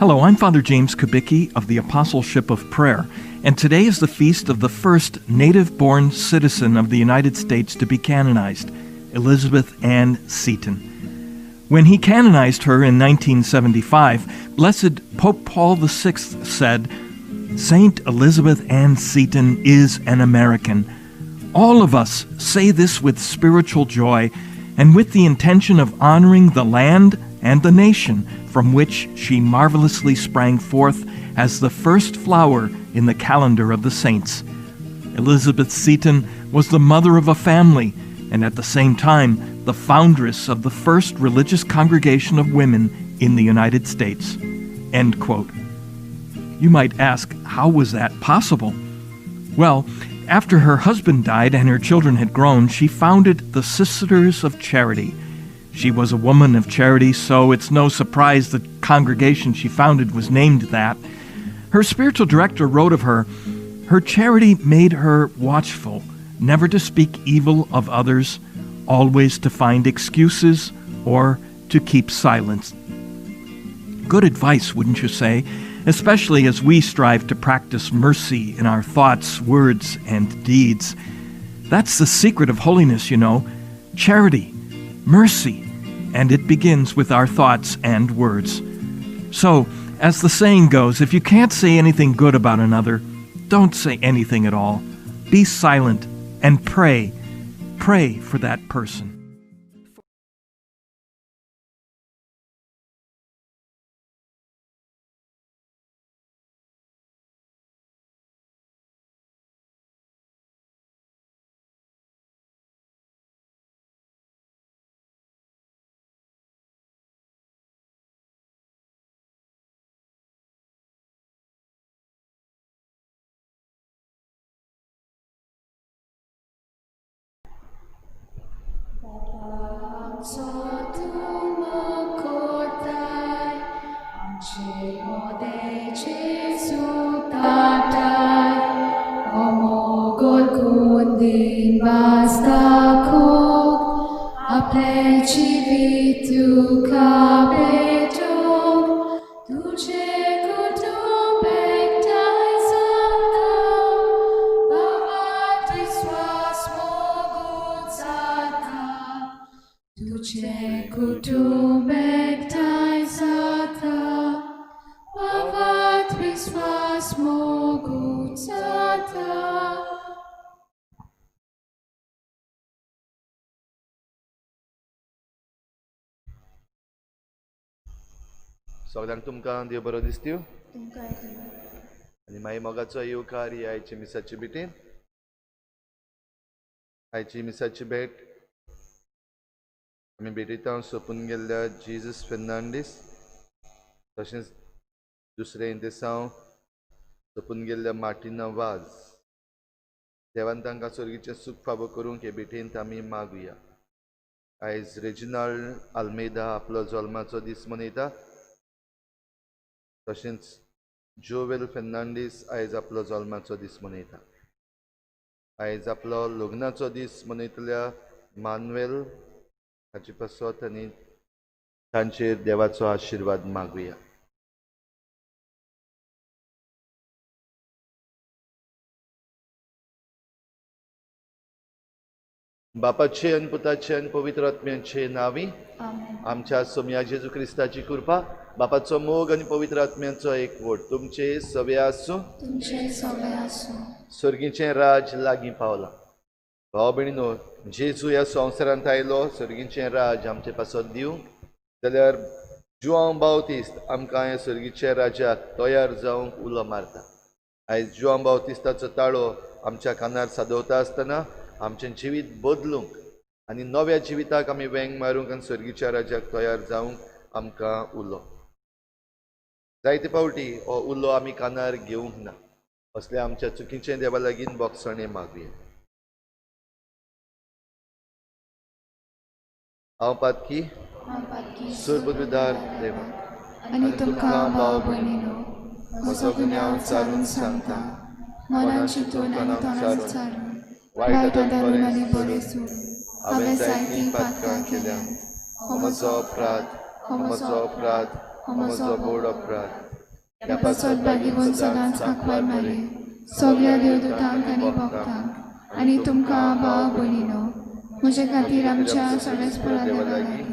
Hello, I'm Father James Kubicki of the Apostleship of Prayer, and today is the feast of the first native-born citizen of the United States to be canonized, Elizabeth Ann Seton. When he canonized her in 1975, Blessed Pope Paul VI said, "Saint Elizabeth Ann Seton is an American. All of us say this with spiritual joy and with the intention of honoring the land and the nation from which she marvelously sprang forth as the first flower in the calendar of the saints." Elizabeth Seton was the mother of a family and at the same time the foundress of the first religious congregation of women in the United States. End quote. You might ask, how was that possible? Well, after her husband died and her children had grown, she founded the Sisters of Charity. She was a woman of charity, so it's no surprise the congregation she founded was named that. Her spiritual director wrote of her, "Her charity made her watchful, never to speak evil of others, always to find excuses or to keep silence." Good advice, wouldn't you say? Especially as we strive to practice mercy in our thoughts, words, and deeds. That's the secret of holiness, you know. Charity, mercy, and it begins with our thoughts and words. So, as the saying goes, if you can't say anything good about another, don't say anything at all. Be silent and pray. Pray for that person. सगळ्यांक तुमकां देव बरो दिसत्यो आनी मागीर मोगाचो येवकार ही आयची मिसाची भेटीन. आयची मिसाची भेट आमी भेटयता सोंपून गेल्ल्या जेजस फेर्नांडीस, तशेंच दुसरें इंतेसांव सोंपून गेल्ल्या मार्टिना वाज. देवान तांकां स्वर्गीचें सूख फावो करूंक हे भेटेंत आमी मागुया. आयज रेजिनाल्ड आल्मेदा आपलो जल्माचो दीस मनयता, तशेंच जोवेल फेर्नांडीस आयज आपलो जल्माचो दीस मनयता. आयज आपलो लग्नाचो दीस मनयतल्या मानुएल हाचे पासत आनी तांचेर देवाचो आशिर्वाद मागुया. बापाचे आनी पुताचे आनी पवित्र आत्म्याचे नांवी आमच्या सोमया जेजू क्रिस्ताची कृपा, बापाचो मोग आनी पवित्र आत्म्याचो एकवट तुमचे सवे आसूं. स्वर्गीचें राज लागीं पावलां. भाव भयणीनो, जेजू ह्या संवसारांत आयलो स्वर्गीचें राज आमचे पासत दिवंक, जाल्यार जुआंव बावतिस्त आमकां ह्या स्वर्गीच्या राज्याक तयार जावंक उलो मारता. आयज जुआंव बावतिस्ताचो ताळो आमच्या कानार सादवता आसतना आमचें जिवीत बदलूंक आनी नव्या जिविताक आमी वेंग मारूंक आनी स्वर्गीच्या राज्याक तयार जावंक आमकां उलो. जायते फावटी हो उलो आमी कानार घेवंक ना. असले आमच्या चुकीचें देवा लागीं बोगसणें मागुया. हांव पातकी सुरबुद्धार देवा आनी तुमकां भाव भयणीनो म्हजो गुन्यांव चारून सांगता, मनान चिंतून आनी तोंडान चारून, वायट आदारून आनी बरें सोडून हांवें जायतीं पातकां केल्यांत. हो म्हजो अपराध, हो म्हजो अपराध, हो म्हजो म्हजो बोड अपराध. ह्या पासत बागीवन सदांच आंकवार मारे, सगळ्या देवदूतांक आनी भक्तांक आनी तुमकां भाव भयणीनो म्हजे खातीर आमच्या सर्वेस्परा देवा लागीं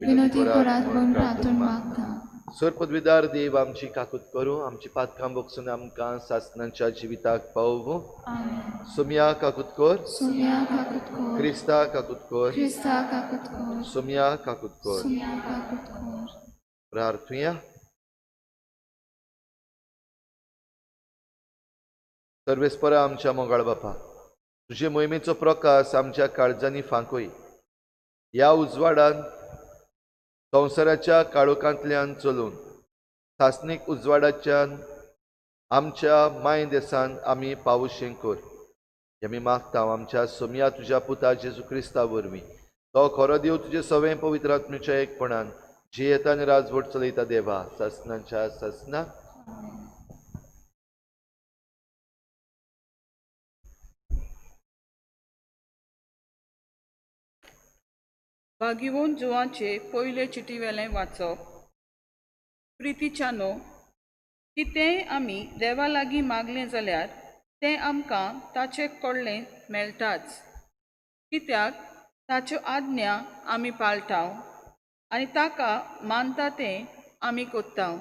विनोती करात म्हूण प्रार्थून मागता. सर पदवीदार देव आमची काकूत करूं, आमची पातकां बगसून आमकां सासणाच्या जिविताक पावोवं. आमेन. सोमया काकूत कर, सोम्या काकूत कर, क्रिस्ता काकूत कर, क्रिस्ता काकूत कर, सोमया काकूत कर. सोम्या काकूत कर. प्रार्थुया. सर्वेस्परा आमच्या मोगाळ बापा, तुजे मोहिमेचो प्रकाश आमच्या काळजांनी फांकोय. ह्या उजवाडान संवसाराच्या काळोखांतल्यान चलून सासणीक उजवाडाच्यान आमच्या माय देसान आमी पावशें कर. आमी मागता आमच्या सोमया तुज्या पुता जेजू क्रिस्ता वरवीं, तो खरो देव तुजे सवें पवित्र आत्म्याच्या एकपणान जियेता आनी राजवट चलयता देवा सासणाच्या सासणा. भागिवोन जुवांचे पयले चिटीवेलें वाचप. प्रितीच्यानो, कितेंय आमी देवा लागीं मागलें जाल्यार तें आमकां ताचे कडलें मेळटाच, कित्याक ताच्यो आज्ञा आमी पाळटाव आनी ताका मानता तें आमी कोत्ताव.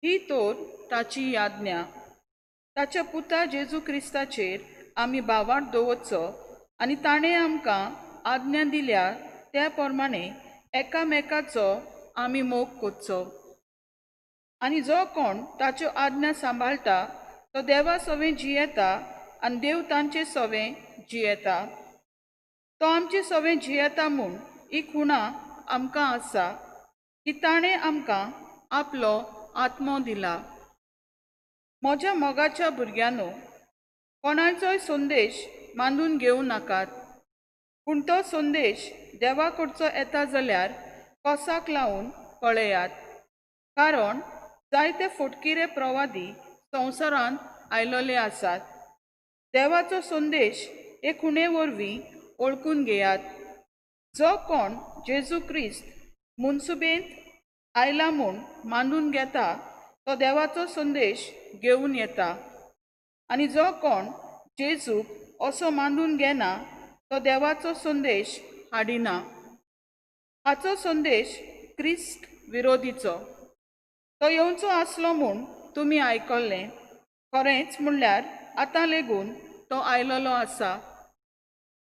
ही तर ताची आज्ञा, ताच्या पुता जेजू क्रिस्ताचेर आमी भावार्थ दवरचो आनी ताणें आमकां आज्ञा दिल्या त्या प्रमाणे एकामेकाचो आमी मोग करचो. आनी जो कोण ताच्यो आज्ञा सांबाळटा तो देवा सवें जियेता आनी देव तांचे सवें जियेता. तो आमचे सवें जियेता म्हूण ही खुणा आमकां आसा की ताणें आमकां आपलो आत्मो दिला. म्हज्या मोगाच्या भुरग्यांनो, कोणाचोय संदेश मानून घेवं नाकात, पूण तो संदेश देवा कडचो येता जाल्यार कोसाक लावन पळयात, कारण जायते फटकिरे प्रवादी संवसारांत आयलोले आसात. देवाचो संदेश हे खुणे वरवीं वळखून घेयात. जो कोण जेजू क्रिस्त मनसुबेंत आयला म्हूण मानून घेता तो देवाचो संदेश घेवन येता, आनी जो कोण जेजूक असो मानून घेना तो देवाचो संदेश हाडिना. हाचो संदेश क्रिस्त विरोधीचो. तो येवचो आसलो म्हूण तुमी आयकल्लें, खरेंच म्हणल्यार आतां लेगून तो आयलोलो आसा.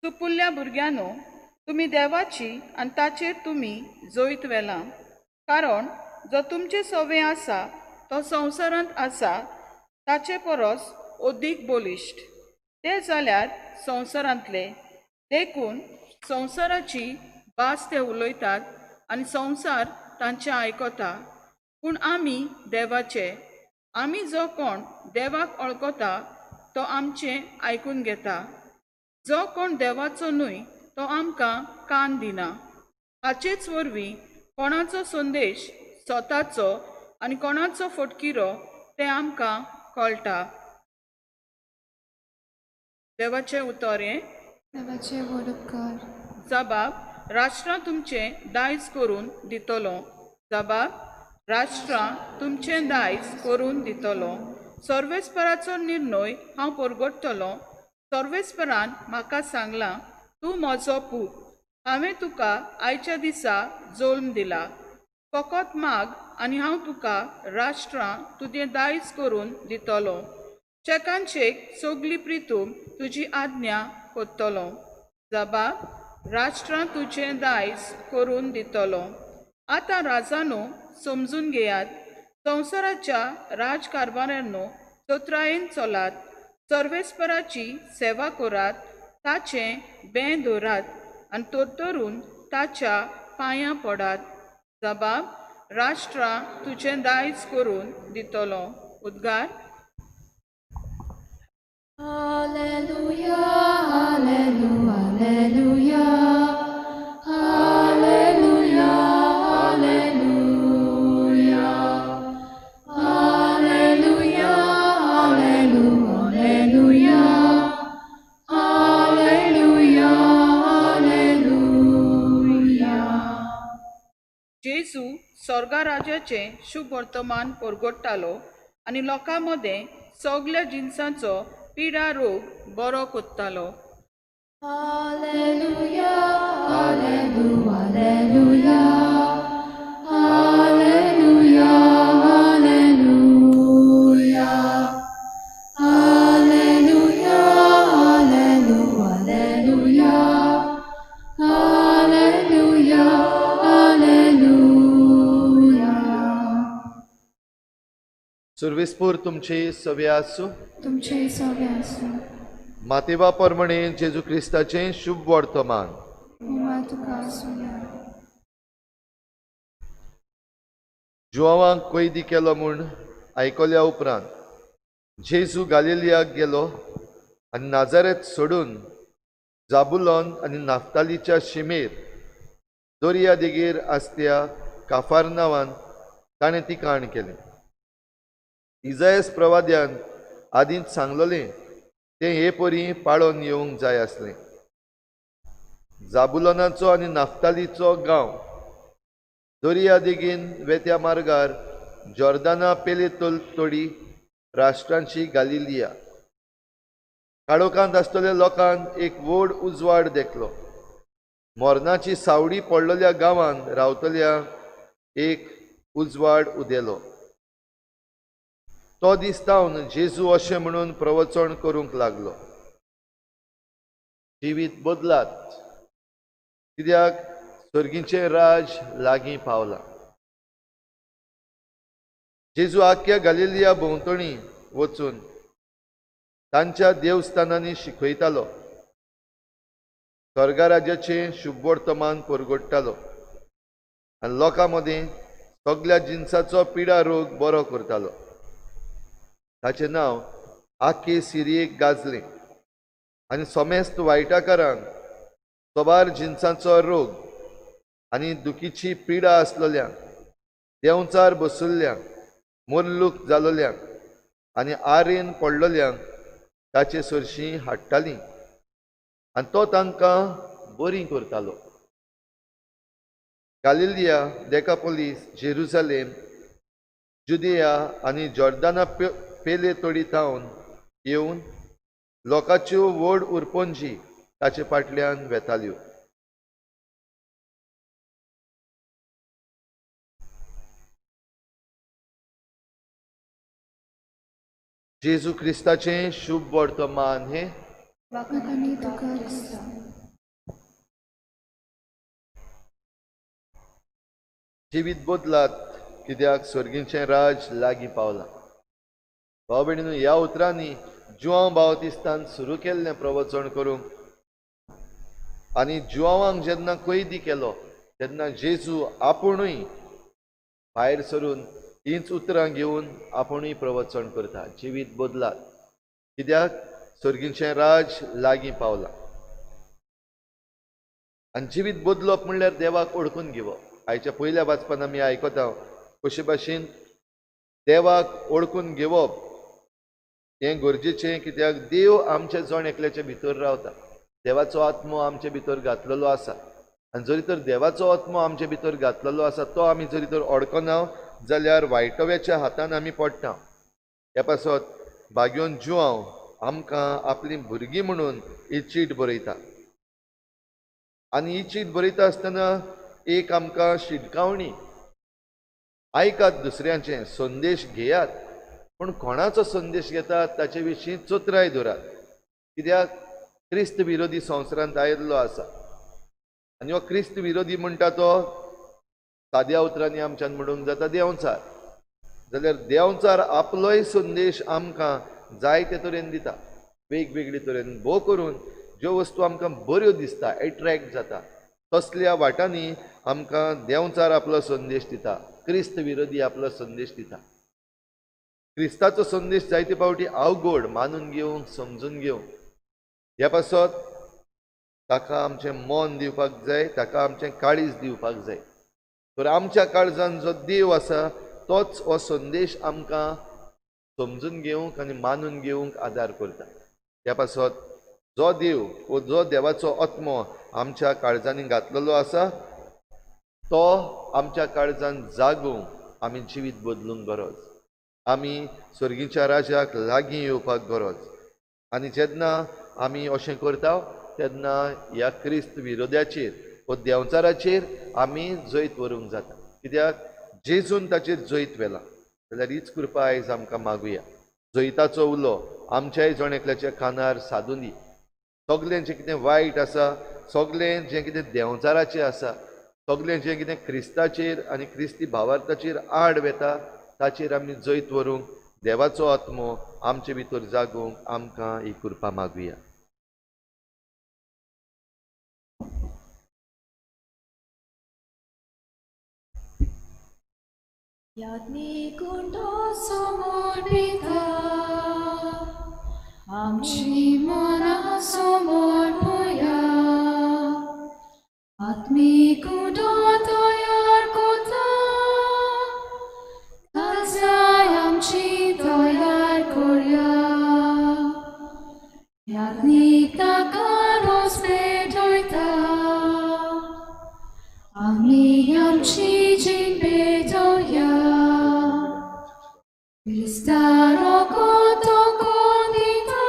सुपुल्ल्या भुरग्यांनो, तुमी देवाची आनी ताचेर तुमी जैत व्हेलां, कारण जो तुमचे सवें आसा तो संवसारांत आसा ताचे परस अदीक बलिश्ट. ते जाल्यार संवसारांतले, देखून संवसाराची भास ते उलयतात आनी संवसार तांचें आयकता. पूण आमी देवाचे, आमी जो कोण देवाक वळखता तो आमचें आयकून घेता. जो कोण देवाचो न्हय तो आमकां कान दिना. हाचेच वरवीं कोणाचो संदेश स्वताचो आनी कोणाचो फटकिरो तें आमकां कळटा. देवाचें उतर हें. देवाचें व्हड उपकार. जबाब, राष्ट्रां तुमचें दायज करून दितलो. जबाब, राष्ट्रां तुमचें दायज करून दितलो. सर्वेस्पराचो निर्णय हांव परगटतलो. सर्वेस्परान म्हाका सांगलां, तूं म्हजो पूत, हांवें तुका आयच्या दिसा जल्म दिला. फकत माग आनी हांव तुका राष्ट्रां तुजें दायज करून दितलो. शेकान शेक सगली प्रितूम तुजी आज्ञा करतलो. जबाब, राष्ट्रां तुजें दायज करून दितलो. आतां राजानो समजून घेयात, संवसाराच्या राजकारभारांनो चतुरायेन चलात, सर्वेस्पराची सेवा करात, ताचें बें दवरात आनी तरतरून ताच्या पांयां पडात. जबाब, राष्ट्रां तुजें दायज करून दितलो. उद्गार. Alleluia, alleluia, alleluia, alleluia, alleluia, alleluia, alleluia, alleluia, alleluia. जेजू स्वर्गा राज्याचें शुभ वर्तमान परगट्टालो आनी लोकां मदें सगल्या जिनसांचो पिडा रोग बरो कोत्तालो. Alleluia, Alleluia, Alleluia, Alleluia, Alleluia, Alleluia, Alleluia, Alleluia, Alleluia. सुर्विसपूर तुमची सवे आसूं. तुमचे सवे आसूं. मातेवा प्रमाणे जेजू क्रिस्ताचें शुभ वर्तमान. उमा तुका आसुया. जुआवांक कैदी केलो म्हूण आयकल्या उपरांत जेजू गालिलियाक गेलो आनी नाजारेत सोडून जाबुलोन आनी नाफ्तालीच्या शिमेर दर्या देगेर आसत्या काफारनावान ताणें ठिकाण केलें. इजायस प्रवाद्यान आदींच सांगलोलें तें हे परी पाळोन येवंक जाय आसलें. जाबुलोनाचो आनी नाफ्तालीचो गांव दर्या देगेन वेत्या मार्गार जॉर्दाना पेले तोडी राष्ट्रांची गालिलिया. काळोखांत आसतल्या लोकांक एक व्हड उजवाड देखलो. मरणाची सावडी पडलेल्या गांवांत रावतल्या एक उजवाड उदेलो. तो दीस तावन जेजू अशें म्हणून प्रवचन करूंक लागलो, जिवीत बदलात, कित्याक सर्गीचें राज लागीं पावलां. जेजू आख्ख्या गालिलिया भोंवतणी वचून तांच्या देवस्थानांनी शिकयतालो, स्वर्गराज्याचें शुभवर्तमान परगट्टालो आनी लोकां मदीं सगल्या जिनसाचो पिडा रोग बरो करतालो. ताचें नांव आख्खे सिरियेक गाजलें आनी समेस्त वायटाकारांक साबार जिनसांचो रोग आनी दुखीची पिडा आसलेल्यांक, देंवचार बसुल्ल्यांक, मोर्लूक जालोल्यांक आनी आरेन पडलोल्यांक ताचे सरशीं हाडटालीं आनी तो तांकां बरीं करतालो. गालिलिया, देकापोलीस, जेरुजालेम, जुदिया आनी जॉर्दाना पेले तोडी थावन येवन लोकांच्यो व्हड उरपंजी ताचे फाटल्यान वेताल्यो. जेजू क्रिस्ताचें शुभ वर्तमान हें. जिवीत बदलात, कित्याक स्वर्गीचें राज लागीं पावलां. भाव भयणीनो, ह्या उतरांनी जुआंव बावतिस्तान सुरू केल्लें प्रवचन करूंक आनी जुआवांक जेन्ना कैदी केलो तेन्ना जेजू आपुणूय भायर सरून हींच उतरां घेवन आपुणूय प्रवचन करता, जिवीत बदलात, कित्याक स्वर्गीचें राज लागीं पावलां. आनी जिवीत बदलप म्हणल्यार देवाक ओळखून घेवप. आयच्या पयल्या वाचपान आमी आयकता कशे भाशेन देवाक ओळखून घेवप हें गरजेचें, कित्याक देव आमच्या जण एकल्याच्या भितर रावता. देवाचो आत्मो आमचे भितर घातलेलो आसा आनी जरी तर देवाचो आत्मो आमचे भितर घातलेलो आसा तो आमी जरी तर ओळखना जाल्यार वायटव्याच्या हातान आमी पडटा. ह्या पासत भाग्योन जुआंव आमकां आपलीं भुरगीं म्हणून ही चीट बरयता आनी ही चीट बरयता आसतना एक आमकां शिटकावणी, आयकात दुसऱ्यांचे संदेश घेयात, पूण कोणाचो संदेश घेतात ताचे विशीं चतुराय दवरात, कित्याक क्रिस्त विरोधी संवसारांत आयिल्लो आसा आनी हो क्रिस्त विरोधी म्हणटा तो साद्या उतरांनी आमच्यान म्हणूंक जाता देंवचार. जाल्यार देंवचार आपलोय संदेश आमकां जायते तरेन दिता, वेगवेगळे तरेन, भोव करून ज्यो वस्तू आमकां बऱ्यो दिसता, एट्रॅक्ट जाता, तसल्या वाटांनी आमकां देंवचार आपलो संदेश दिता, क्रिस्त विरोधी आपलो संदेश दिता. क्रिस्ताचो संदेश जायते फावटी अवघड मानून घेवंक, समजून घेवंक. ह्या पासत ताका आमचें मन दिवपाक जाय, ताका आमचें काळीज दिवपाक जाय. तर आमच्या काळजान जो देव आसा तोच हो संदेश आमकां समजून घेवंक आनी मानून घेवंक आदार करता. ह्या पासत जो देव वो जो देवाचो आत्मो आमच्या काळजांनी घातलेलो आसा तो आमच्या काळजान जागूंक आमी जिवीत बदलूंक गरज, आमी सर्गीच्या राजाक लागीं येवपाक गरज। आनी जेन्ना आमी अशें करता तेन्ना ह्या क्रिस्त विरोध्याचेर व देंवचाराचेर आमी जैत व्हरूंक जाता, कित्याक जेजून ताचेर जैत व्हेलां। जाल्यार हीच कृपा आयज आमकां मागुया। जैताचो उलो आमच्याय जण एकल्याच्या कानार सादून दी। सगलें जें कितें वायट आसा, सगलें जें कितें देंवचाराचें आसा, सगलें जें कितें क्रिस्ताचेर आनी क्रिस्ती भावार्थाचेर आड वेता ताचेर आमी जैत व्हरूंक देवाचो आत्मो आमचे भितर जागूंक आमकां ही कृपा मागुया। आमची मनां समर्पया, आत्मीक उदो तयार करता, काळजां आमची तयार करया, याज्ञीक ताका रोस पेटयता, आमी आमची जीण पेटोवया, क्रिस्ता रगत दिता,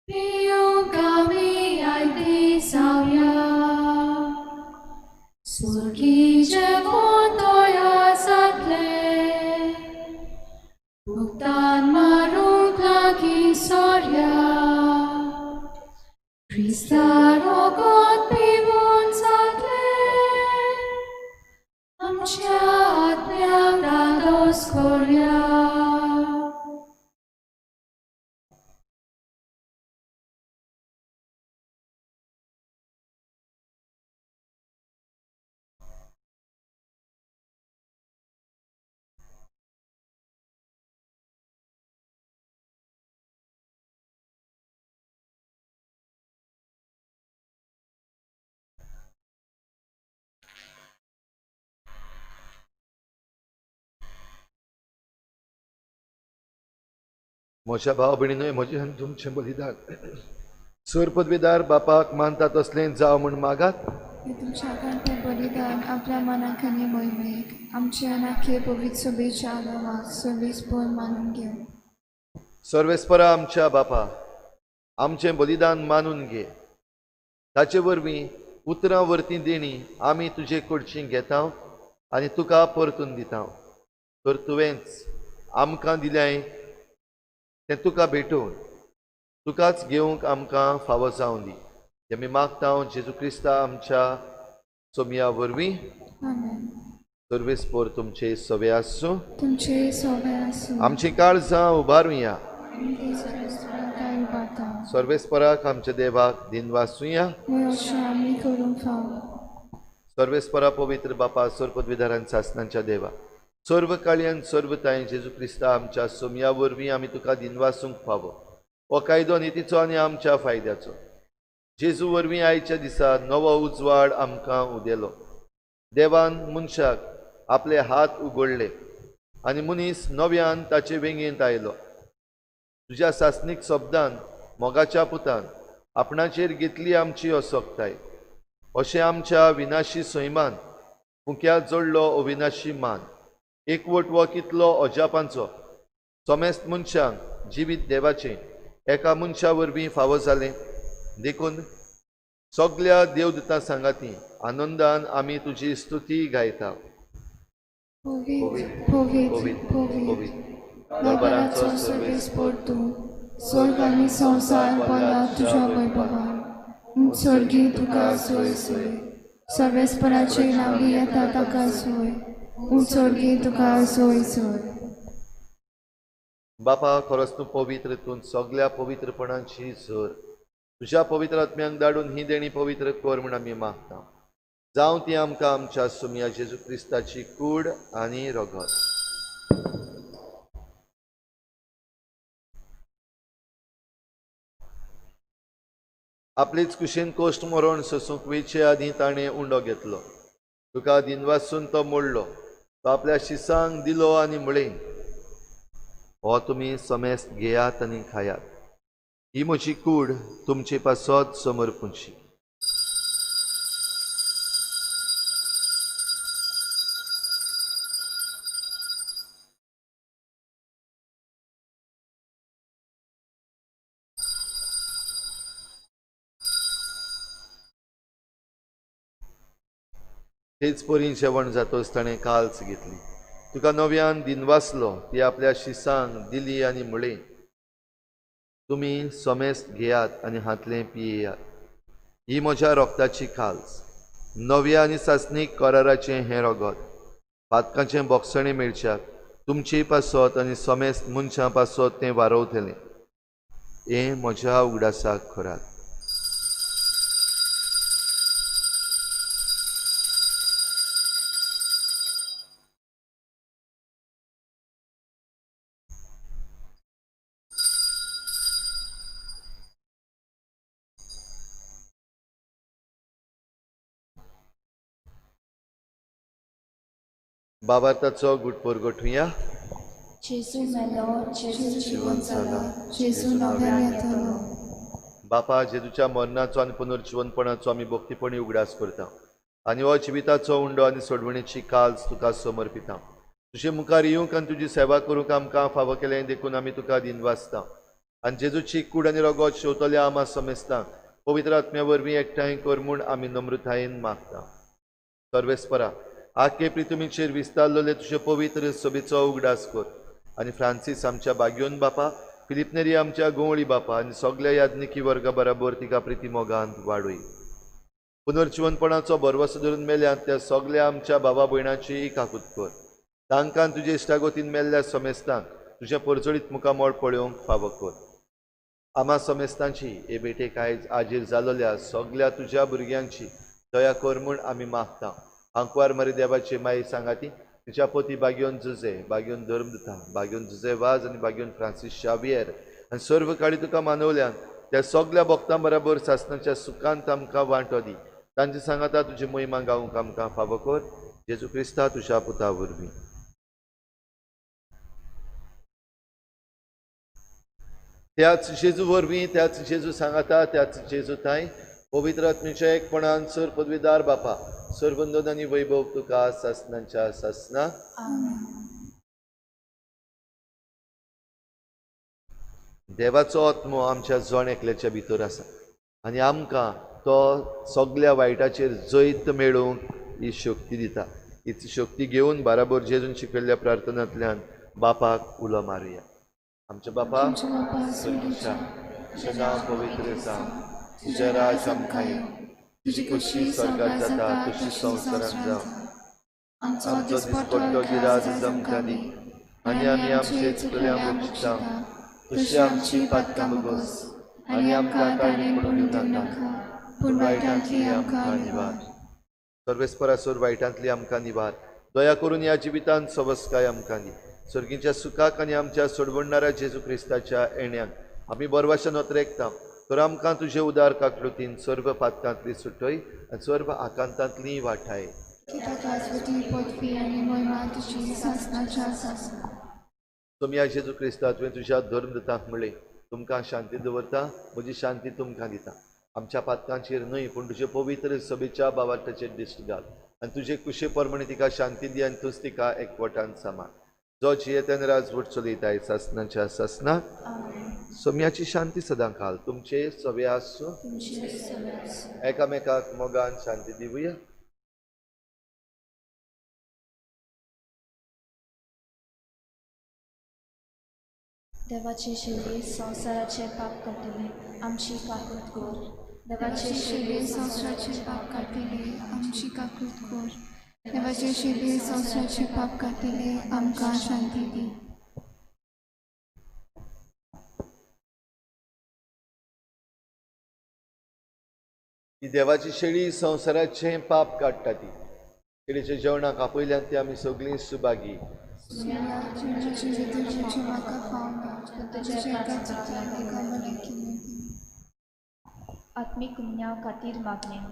पिवंक आमी आयती जावया, स्वर्गी जेवण तयार जातलें, भुगतान मारूंक लागीं सरया, क्रिस्ता रगत पिवून जातलें, आमच्या आत्म्याक धादोस करया। म्हज्या भाव भयणीनूय म्हजें आनी तुमचें बलिदान सर पदवीदार बापाक मानता तसलें जावं म्हूण मागात। तुमच्या तें बलिदान आपल्या मनाक आनी मोहिमेक आमच्या नाखे पवित्र सभेच्या आदाराक सर्वेस्पर मानून घेवं। सर्वेस्परा आमच्या बापा आमचें बलिदान मानून घे, ताचे वरवीं उतरां वरतीं देणी आमी तुजे कडची घेता आनी तुका परतून दिता। तर तुवेंच आमकां दिल्याय तें तुका भेटोवन तुकाच घेवंक आमकां फावो जावं दी। हें आमी मागता जेजू क्रिस्ता आमच्या सोमया वरवीं। सर्वेस्पर तुमचे सवे आसूं, तुमचे सवे आसूं। आमची काळजां उबारुया, सर्वेस्पराक आमच्या देवाक दिनवासुया। सर्वेस्परा पवित्र बापा सर पदवीधरान सासनांच्या देवा सर्व काळयान सर्व तांय जेजू क्रिस्ता आमच्या सोमया वरवीं आमी तुका दिनवासूंक फावो। हो कायदो नितीचो आनी आमच्या फायद्याचो। जेजू वरवीं आयच्या दिसा नवो उजवाड आमकां उदेलो। देवान मनशाक आपले हात उगडले आनी मनीस नव्यान ताचे वेंगेंत आयलो। तुज्या सासणीक शब्दान मोगाच्या पुतान आपणाचेर घेतली आमची असक्ताय, अशें आमच्या विनाशी सैमान फुक्या जोडलो अविनाशी मान। एकवट हो कितलो अजापांचो, समेस्त मनशांक जिवीत देवाचें एका मनशा वरवीं फावो जालें। देखून सगल्या देवदूतां सांगाती आनंदान आमी तुजी स्तुती गायता। दरबाराचो सर्वेस्पर तूं, स्वर्ग आनी संवसार भरला तुज्या वैभवान, स्वर्गी तुका सोय सोय, सर्वेस्पराचे नांवी येता ताका सोय, स्वर्गी तुका सोय सोय। बापा खरोच तूं पवित्र, तूं सगल्या पवित्रपणाची झर, तुज्या पवित्र आत्म्यांक धाडून ही देणी पवित्र कर म्हूण आमी मागता। जावं ती आमकां आमच्या सोमया जेजू क्रिस्ताची कूड आनी रगत। आपलेच कुशीन कोश्ट मरण सोसूंक वेचे आदीं ताणें उंडो घेतलो, तुका दिनवासून तो मोडलो, तो आपल्या शिसांक दिलो आनी म्हळें, हो तुमी समेस्त घेयात आनी खायात, ही म्हजी कूड तुमचे पासत समर्पूंची। तेच परी जेवण जातोच ताणें काल्स घेतली, तुका नव्यान दिनवासलो, ती आपल्या शिसांक दिली आनी म्हळें, तुमी समेस्त घेयात आनी हांतलें पियेयात. ही म्हज्या रोगताची काल्स, नव्या आनी सासणीक कराराचें हें रगत, पातकांचें बोगसणें मेळच्याक तुमचे पासत आनी समेस्त मनशां पासत तें वारवतलें. हें म्हज्या उगडासाक करात. बाबार्थाचो गुटपोर गोठुया. जेजू मेलो, जेजू जिवन जाला, जेजू नव्यान येतलो. बापा, जेजूच्या मरणाचो आनी पुनर्जिवनपणाचो आमी भक्तीपणी उगडास करता आनी हो जिविताचो उंडो आनी सोडवणेची काल्स तुका समर्पिता. तुजे मुखार येवंक आनी तुजी सेवा करूंक आमकां फावो केलें देखून आमी तुका दिनवासता. आनी जेजूची कूड आनी रगत शेवतल्या आमा समेस्तांक पवित्र आत्म्या वरवीं एकठांय कर म्हूण आमी नम्रतायेन मागता. सर्वेस्परा, आखे प्रितुमीचेर विस्तारलेले तुजे पवित्र सभेचो उगडास कर आनी फ्रांसीस आमच्या बाग्योन बापा, फिलिपनेरी आमच्या गोंवळी बापा आनी सगल्या याज्ञिकी वर्गा बराबर तिका प्रिती मोगांत वाडय. पुनर्जिवनपणाचो भरवसो धरून मेल्यात त्या सगल्या आमच्या बाबा भयणाची काकूत कर. तांकां तुजे इश्टागोतीन मेल्ल्या समेस्तांक तुजें परजळीत मुखामळ पळोवंक फावो कर. आमा समेस्तांची हे भेटेक आयज आजीर जालोल्या सगल्या तुज्या भुरग्यांची दया कर म्हूण आमी मागता. आंकवार मरी देवाची माई सांगाती, तिच्या पोती बाग्योन जुजे, बाग्योन धर्मदुता, बाग्योन जुजे वाज आनी बाग्योन फ्रांसीस शावियर आनी सर्व काळी तुका मानवल्यान त्या सगल्या भक्तां बराबर सासणाच्या सुखांत आमकां वांटो दी. तांचे सांगाता तुजी महिमा गावंक आमकां फावो कर. जेजू क्रिस्ता तुज्या पुता वरवीं. त्याच जेजू वरवीं, त्याच जेजू सांगाता, त्याच जेजू थांय पवित्र आत्म्याच्या एकपणान सर पदवीदार बापा, सर्वंदन आनी वैभव तुका सासणाच्या सासना. देवाचो आत्मो आमच्या जण एकल्याच्या भितर आसा आनी आमकां तो सगल्या वायटाचेर जैत मेळोवंक ही शक्ती दिता. ही शक्ती घेवन बाराबर जेजून शिकयल्ल्या प्रार्थनांतल्यान बापाक उलो मारुया. आमच्या बापा सर्गेच्या, तुजें नांव पवित्र जावं, तुजें राज आमकां येवं, तुजी खुशी स्वर्गात जाता तशी संवसारांत जावं. आमचो दिसपट्टो गिराज आमकां दी आनी आमी आमचे चुकल्यांक बक्षिता तशी आमची पातकां बगोस आनी आमकां ताळणी पडूंक दिवं नाका, पूण वायटांतली आमकां निवार. सर्वेस्परासोर वायटांतली आमकां निवार. दया करून ह्या जिवितांत सवस्काय आमकां दी. सर्गीच्या सुखाक आनी आमच्या सोडवणणाऱ्या जेजू क्रिस्ताच्या येण्याक आमी बरवाशा नोत्रेकता. तर आमकां तुजे उदार काकलुतीन सर्व पातकांतली सुटय आनी सर्व आकांतांतली वाठाय. तुमी जेजू क्रिस्ता, तुवें तुज्या धर्मदूतांक म्हणलें, तुमकां शांती दवरता, म्हजी शांती तुमकां दिता. आमच्या पातकांचेर न्हय पूण तुजे पवित्र सभेच्या बाबार्थाचेर दिश्ट घाल आनी तुजे कुशे प्रमाणे तिका शांती दी आनी तूंच तिका एकवटान सांबाळ. जो जियेतान राजवट चलयताय सासणाच्या सासना. सोम्याची शांती सदां काल तुमचे सवे आसूं. एकामेकाक मोगान शांती दिवया. देवाचे शेळये संवसाराचे पाप काडटले, आमची काकूत कर. देवाचे शेळये संवसाराचे पाप काडटले, आमची काकूत कर. देवाचे शेळये संवसाराचे पाप काडटले, आमकां शांती दी. ही देवाची शेळी संवसाराचें पाप काडटा. ती शेळीच्या जेवणाक आपयल्यान ती आमी सगळीं सुभागी. आत्मीक कुन्यांव खातीर मागणें.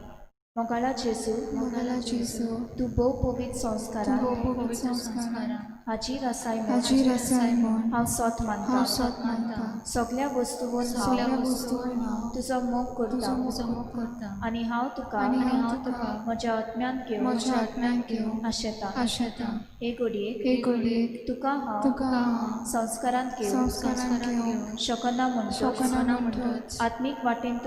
मोगाळा जेजू, मोगाळा जेजू, तूं भोव पवित्र संस्कारान, हाजीर आसाय म्हूण हांव सोत मानता. सगल्या वस्तूंत हांव तुजो मोग करता आनी हांव तुका म्हज्या आत्म्यान घेवन आशेता. हे घडयेक तुका हांव संस्कारांत घेवंक शकना म्हणटच आत्मीक वाटेन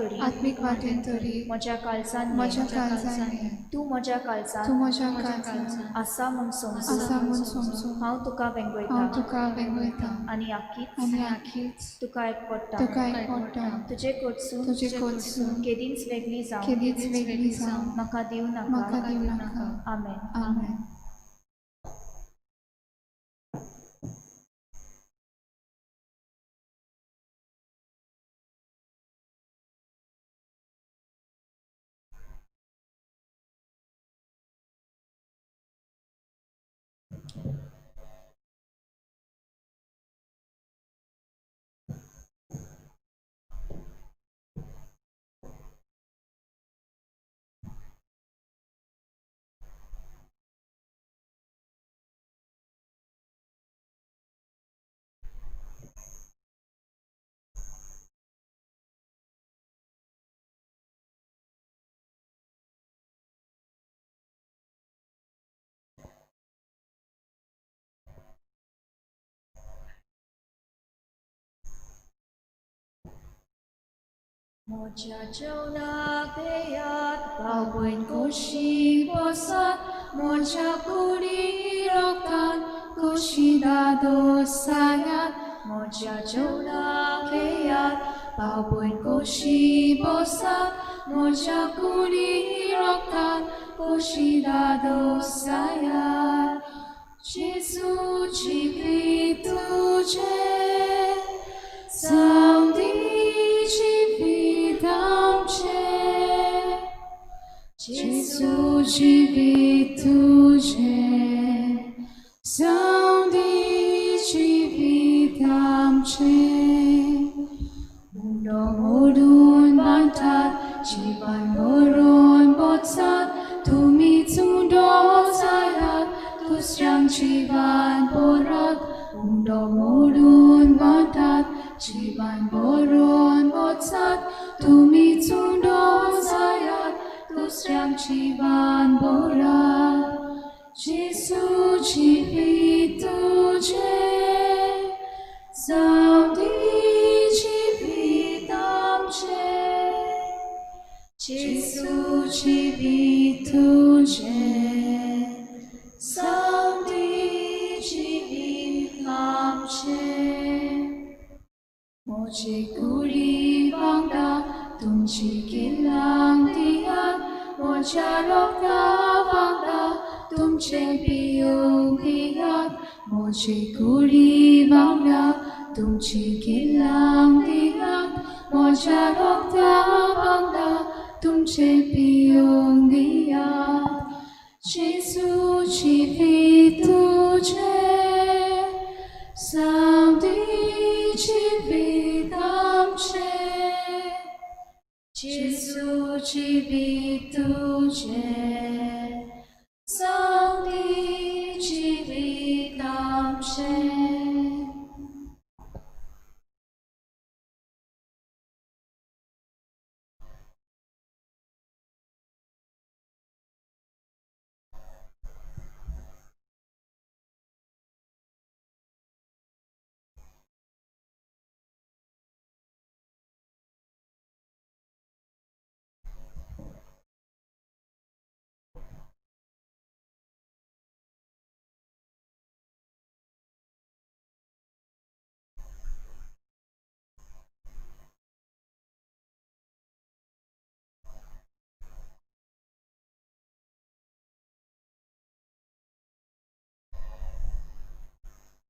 तरी म्हज्या काळजान काळजान ये. तूं म्हज्या तूं काळजांत म्हज्या काळजान आसा म्हूण समजून आसा म्हूण समजून हांव तुका हांव वेंगयता तुका वेंगयता आनी आखीच आनी आखीच तुका एकवटा. तुका एकवटा. तुजे कडसून तुजे कडसून केदींच वेगळी जावं केदींच वेगळी जावं म्हाका दिवं म्हाका नाका. दिवं नाका. आमेन. आमेन. म्हज्या जेवणाक येयात, बावयन कशी बसात, म्हज्या कुडी रोगान कशी दादोसायात. म्हज्या जेवणाक येयात, बावयन कशी बसात, म्हज्या कुडी रोगान कशी दादोसायात. जेजूची तुझे जावं दी जिवीत आमचें, जेजू जिवीत तुजें, जावं दी जिवीत आमचें. उंडो मोडून बांदतात, जिवन भरून बोचात, तुमीच उंडो जायात, दुसऱ्यांक जिवन भरात. उंडो मोडून बांदतात, जिवन भरून बोचात, तुमीच उंडो जायात, दुसऱ्यांक जिवन भरात. जेजू जिवीत तुजें, जावं दी जिवीत आमचें, जेजू जिवीत तुजें, जावं दी जिवीत आमचें. म्हजे कुडी वांगडा तुमची किल्लांक दियात, म्हज्या रोगता वांगडा तुमचें पिवंक दियात. म्हजे कुडी वांगडा तुमची किल्लांक दियात, म्हज्या रोगता वांगडा तुमचें पिवंक दियात. जेजू जिवीत तुजें, जावं दी जिवीत आमचें, जेजू जिवीत तुजें, जावं दी जिवीत आमचें.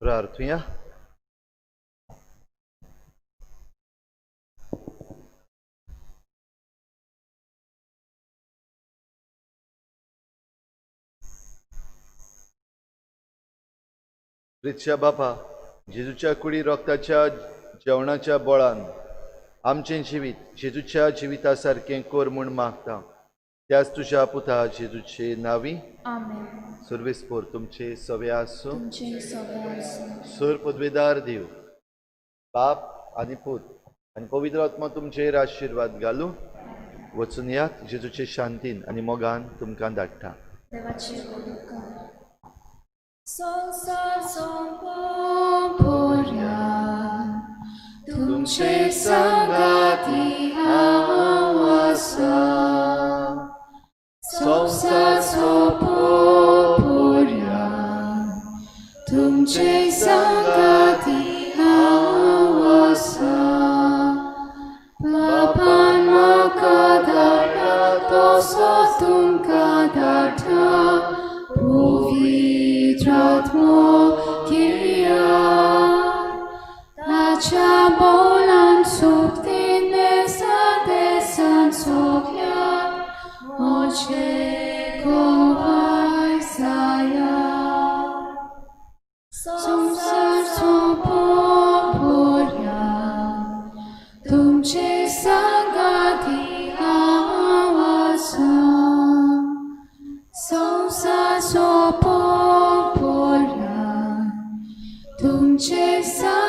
प्रार्थुया. प्रितच्या बापा, जेजूच्या कुडी रोगताच्या जेवणाच्या बळान आमचें जिवीत जेजूच्या जिविता सारकें कर म्हूण मागता. त्याच तुज्या पुता जेजूचे नांवी. आमेन. सुर्वेस्पोर तुमचे सवे आसूं. तुमचें सगळें आसूं. सुर पदवेदार देव बाप आनी पूत आनी पवित्र आत्मा तुमचेर आशिर्वाद घालूं. वचून यात जेजूचे शांतीन आनी मोगान तुमकां धाडटा. देवाचे उपकार. संवसार सोंपोवया तुमचे सांगाती हांव आसा. तुमचे सांगाती हांव आसा. बापान म्हाका धाडला तसो तुमकां धाडटा पवित्र आत्मो घेयात. ताच्या बोलान सोबतीन देसा देसान सगल्याक म्हजे गवाय जायात. संवसार सोंपोवपर्यंत तुमचे सांगाती हांव आसा. संवसार सोंपोवपर्यंत तुमचे सांगाती.